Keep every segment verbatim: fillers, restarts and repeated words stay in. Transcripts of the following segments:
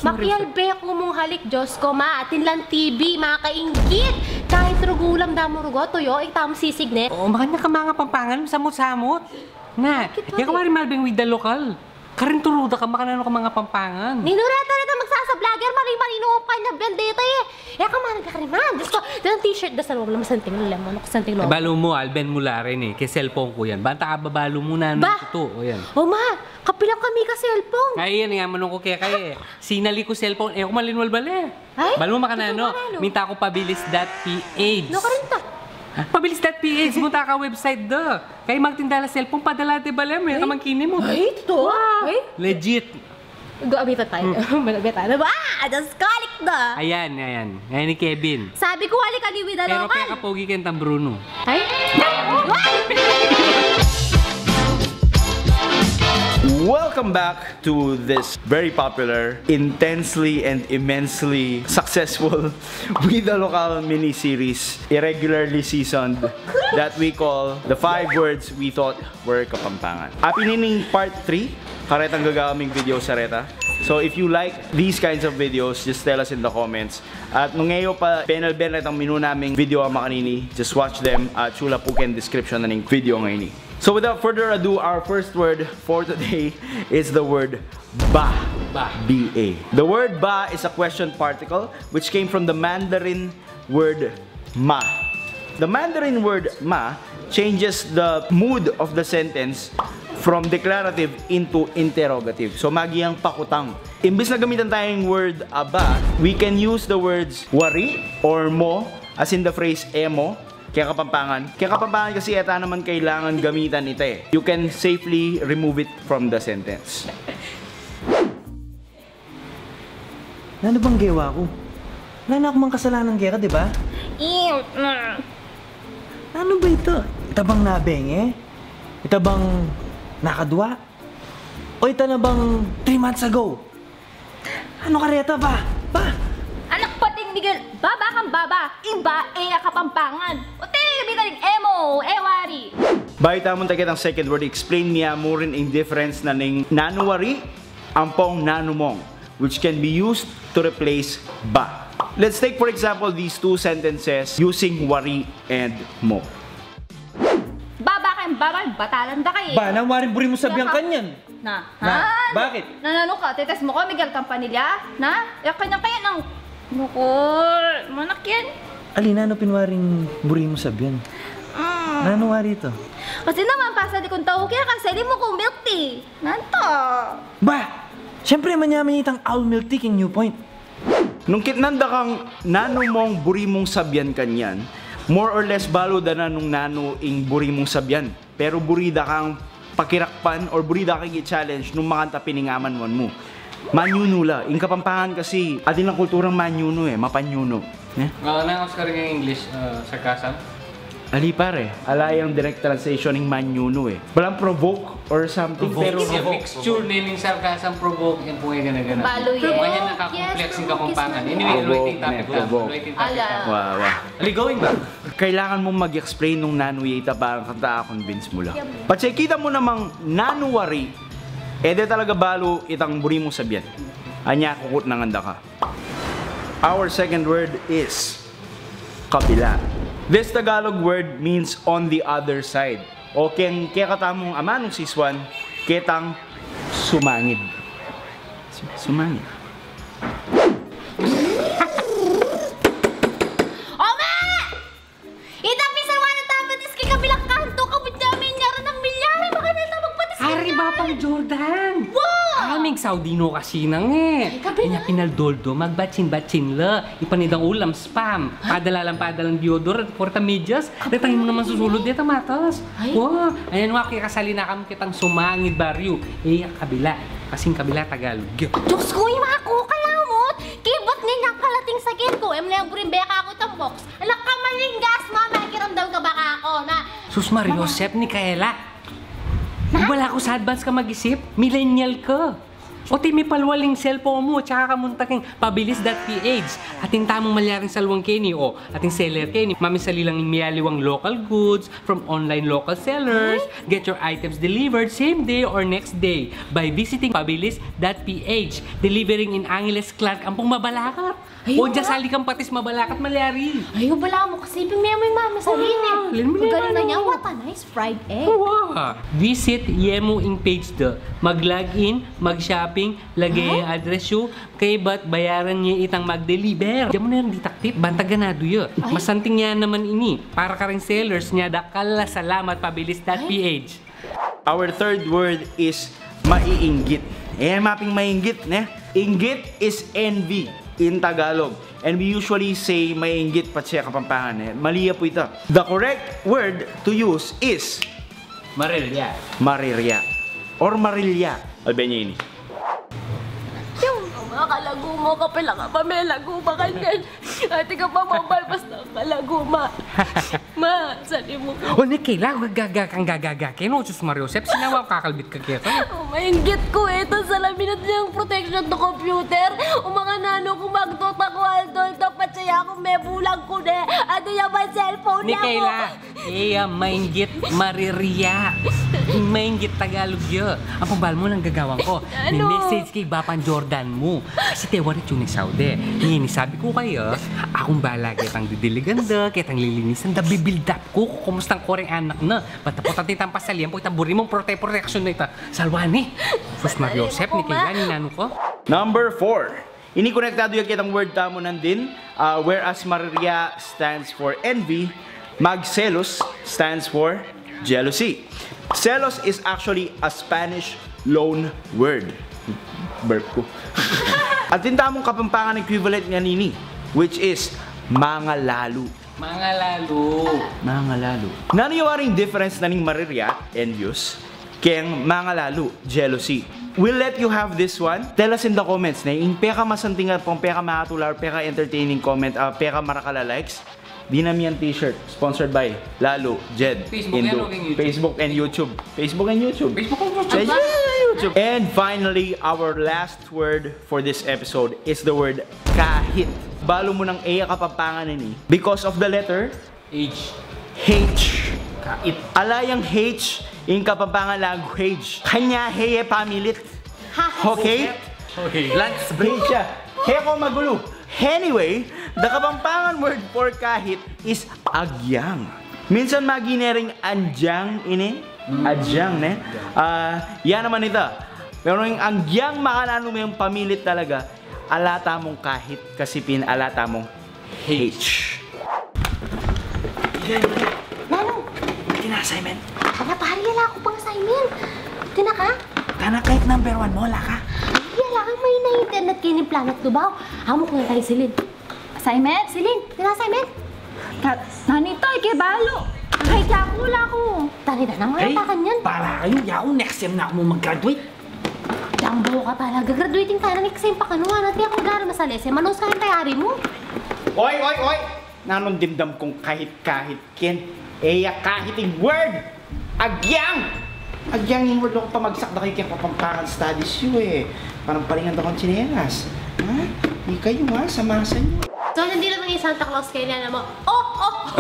Makialbe ku mung halik, Diyos ko, ma. Atin lang T V, makainggit. Kahit rugulam, damo rugo, tuyo, itam sisig ne. Oo, makanya ka mga Pampangan, samut-samut. Na, ya ka mari malbeng with the local. Karin turuda ka, makananu ka mga Pampangan. Ninureta na ta magsasablogger, mari-mari no pa niya bendeta eh. Ya ka mari ka rin man. Diyos ko, dan t-shirt da sa loob, lamang santing lulem, ano ko santing loob. Balu mu, alben mu la rin eh. Kaya cellphone ku yan. Banta ka babalu mu na, ano, tutu, o yan. O ma, kapilang kami ka cellphone. Ay, yan, nga manung ku kaya kaya eh. Sinali ku cellphone, e ku malinwal bale. Ay? Balu mu makananu, minta ku pabilis dot P H. No, karin ta. Pabilis dot P H, munta ka website da. Kaya magtinda la cellphone, padala de bale mu, ya ka mangkini mu. Ay, tutu? Legit. Go, abita tayo. Malabita na ba? Ah, Diyos ko, alik da. Ayan, ayan. Ayan ni Kevin. Sabi ku, alik ka ni Wida Local. Pero kaya ka pogi kaya tang Bruno. Ay? Welcome back to this very popular, intensely and immensely successful Wida Local miniseries, irregularly seasoned, that we call the five words we thought were Kapampangan. Apin ini part three, karetang gagawing video sa reta. So if you like these kinds of videos, just tell us in the comments. At nung e yu pa penalben retang minunaming video a makanini, just watch them at sula pu king description na ning video ngeni. So without further ado, our first word for today is the word ba. Ba. B A. The word ba is a question particle which came from the Mandarin word ma. The Mandarin word ma changes the mood of the sentence from declarative into interrogative. So, maging pakutang. Imbis na gamitan tayong word aba, we can use the words wari or mo, as in the phrase e mo, kaya Kapampangan. Kaya Kapampangan kasi e ta naman kailangan gamitan ita eh. You can safely remove it from the sentence. Nanu bang gewa ku? Wala na ku mang kasalanan keka, di ba? Ew, na. Nanu ba ita? Ita bang nabenge? Ita bang nakadwa? O ita na bang three months ago? Nanu kareta ba? Ba? Anak pating Miguel, baba kang baba, ing ba e a Kapampangan. O te, bitaling e mo, e wari. Bayu tamu munta ketang second word, explain mi mu rin ing difference na ning nanu wari ampong nanu mong, which can be used to replace ba. Let's take, for example, these two sentences using wari and mo. Baba kang baba, batalan da kay. Ba, nanu waring buri mung sabyan kanyan? Na, ha? Bakit? Na, nanu ka? Tetes mu ka, Miguel Campanilla? Na? E kanyan kaya nang, naku, manak yan. Ali, nanu pin waring buri mung sabyan? Mm. Nanu wari ita? Kasi naman, pasali kung tau kaya, kasali mu kung milk tea. Nanto. Ba! Siyempre, manyaman itang Owl Milk Tea king New Point. Nung kitnan da kang nanu mong buri mung sabyan kanyan, more or less balu da na nung nanu ing buri mung sabyan. Pero buri da kang pakirakpan or buri da kang i-challenge nung makanta pin ing amanwan mu. Manyunu la. Ing Kapampangan kasi, atin lang kulturang manyunu e, mapanyunu. Ne? Ah, nanu karin ing English, ah, sarcasm? Ali pare, ala yang direct translation ing manyunu e. Balang provoke or something, pero provoke. Mixture ne ning sarcasm, provoke, yan pung e gana-gana. Balu yan. Makanya nakakomplex ing Kapampangan. Anyway, provoke, luwal ing topic tamu. Luwal ing topic tamu. Wa, wa. Ali, going back. Kailangan mung mag-explain nung nanu ya ita para kanta a-convince mu la. Patse kita mu namang nanu wari, e de talaga balu itang buri mung sabyan. Anya kukutnangan da ka. Our second word is kabila. This Tagalog word means on the other side. O keng kekatamung amanung sisuan, ketang sumangid. Su-, sumangid. Oma! Ita pin sa wala tabatis king kabilang kanto, kabud namin niya rin ang milyari, baka na ito magpatis. Ari, Bapang Jordan! Wow! Aming Saudino kasi nang e. Ay, kabila. Inya pinaldoldo, magbatsin-batsin la. Ipanidang ulam, spam. Padala lang, padala lang deodorant, porta medyas. Detang mu naman susulud, deta matas. Ay. Wow! Ayan, wa, kaya kasali na kami kitang sumangid baryo. E, kabila. Kasing kabila, Tagalog. Diyos ko, ima ko, kalamot! Kibat niya niyang kalating sa gen ko. Em na yang buring beka ko itang box. Ala ka malingas, ma, makiramdam ka ba kako, na? Sus Maria Josep, Micaela. Wala ku sa advance ka mag-isip, millennial ka. O ti mipalwal ing cellphone mu, tsaka ka munta keng pabilis dot P H. Atin tamung malyaring salwang keni, o ating seller keni, mamisali lang ing miyaliwang local goods from online local sellers. Get your items delivered same day or next day by visiting pabilis dot P H. Delivering in Angeles, Clark, ampong Mabalacat. Ay, o, oo dyan nga. Sali kang patis Mabalacat, malyari. Ay, o, bala mu kasi, pimemu ing mami sa lin, eh. Galing na niya, what a nice fried egg. Wow. Visit ye mu ing page da. Mag-log in, mag-shopping, lage ing address yu, kaybat bayaran ye itang mag-deliver. Dyan mu na yang ditaktik, banta ganadu ya. Ay. Masanting ya naman ini. Para karing sellers nya, dakal a salamat, pabilis dot P H. Our third word is maiinggit. E, maping mainggit, ne? Inggit is envy in Tagalog. And we usually say mainggit patse Kapampangan, ne? Mali ya pu ita. The correct word to use is marirya. Marirya. Or marilya. Albenyo ini. Yung mga kalagu mu, kapila ka pa, may lagu pa kanyan. Ati ka pa, mabal, basta kalagu ma. Ma, sali mu. O, ni Kayla, gaga kang gaga keni, o, Sus Maria Josep, sinawa ko kakalbit ka keta. O, mainggit ku ita, salamin at niyang protection to computer. O, mga nanu ku, magtota ku, aldol to, patse aku, me bulag ku ne. Ati ya ba cellphone ni Kayla? Iya, mainggit, marirya. Mainggit Tagalog ya. Ampong bal mu, nanung gagawan ku? Ano? May message keng Bapang Jordan mu. Kasi te wari tune Saudi. Ngeni, sabi ku kaya, akung bala ketang didiligan da, ketang lilinisan da, bibuild up ku, kukumustang koreng anak na. Bata pu tati tang pasalian pu, ita buri mung prote-, protection na ita. Salwa ni. Sus Maria Josep, ni Kayla, ni nanu ku? Number four. Ini konektadu ya ketang word tamu nandin, ah, whereas marirya stands for envy, magselos stands for jealousy. Selos is actually a Spanish loan word. Burp ku. Atin tamung Kapampangan equivalent nganini, which is mangalalu. Mangalalu. Mangalalu. Nanu ya waring difference na ning marirya, envious, keng mangalalu, jealousy? We'll let you have this one. Tell us in the comments, ne? Ing pekamasanting ampong pekamakatula, peka-entertaining comment, ah, pekamarakal a likes, dinamian t-shirt, sponsored by Lalu, Jed, Facebook Indo. Yan o keng YouTube? Facebook and YouTube. Facebook and YouTube. Facebook and YouTube. Facebook and YouTube. And finally, our last word for this episode is the word kahit. Balu mu nang e ya Kapampangan ini because of the letter H. H. Kahit. Ala yang H ing Kapampangan language. Kanya he ye pamilit. Okay? Okay. Lunch break. H ya. He ko magulu. Anyway, the Kapampangan word for kahit is agyang. Minsan magine ring agyang ini. Agyang, ne? Ah, yan naman ita. Pero ing agyang makananu meng pamilit talaga, ala tamung kahit kasi pin ala tamung H. Nanu? Atin na assignment. Ala, pari, ala ku pang assignment. Atin na ka? Tana, kahit number one mu, ala ka? Ay, ala kang maina internet keni Planet Lubao. Amu ku ngan kay Celine. Assignment? Celine, atin na assignment? Ta-, nanu ita, e ke balu. Ay, yaku, ala ku. Tani da nang matakan yan. Para kayu, yaku, next sem na ku mu mag-graduate. Dambu ka pala, ga-graduating ka na, next sem pa kanu, ati aku gara masalese, manus ka rin kay ari mu. Oy, oy, oy! Nanung dimdam kung kahit-kahit ken? E ya kahit ing word! Agyang! Agyang ing word, naku, pamagsak da kayu keng Kapampangan studies yu e. Parang palingan da kung tsinelas. Ha? Ikayu nga, sa masa yu. So, nandin naman ing Santa Claus kaya na mo. Oh, oh!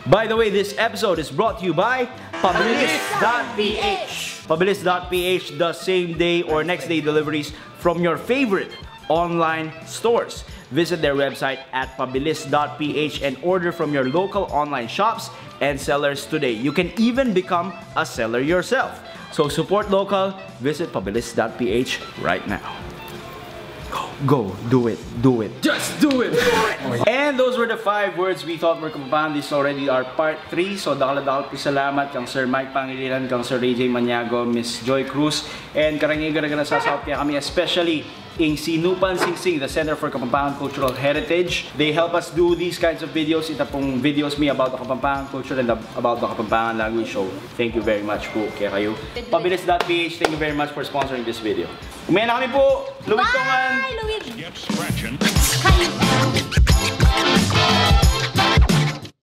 By the way, this episode is brought to you by Pabilis dot P H. Pabilis dot P H does same day or next day deliveries from your favorite online stores. Visit their website at pabilis dot P H and order from your local online shops and sellers today. You can even become a seller yourself. So support local, visit pabilis dot P H right now. Go, do it, do it. Just do it! And those were the five words we thought were Kapampangan. This is already our part three. So, dakal a dakal pung salamat kang Sir Mike Pangilinan, kang Sir A J Maniago, Miss Joy Cruz, and kareng gara-gara sasaut kekami, especially ing Sinupan Singsing, the Center for Kapampangan Cultural Heritage. They help us do these kinds of videos. Ita pung videos mi about the Kapampangan culture and the, about the Kapampangan language. So, thank you very much pu kekayu. Pabilis dot P H, thank you very much for sponsoring this video. Ume na kami pu. Luig Tongan. Bye, Luig. Kayu.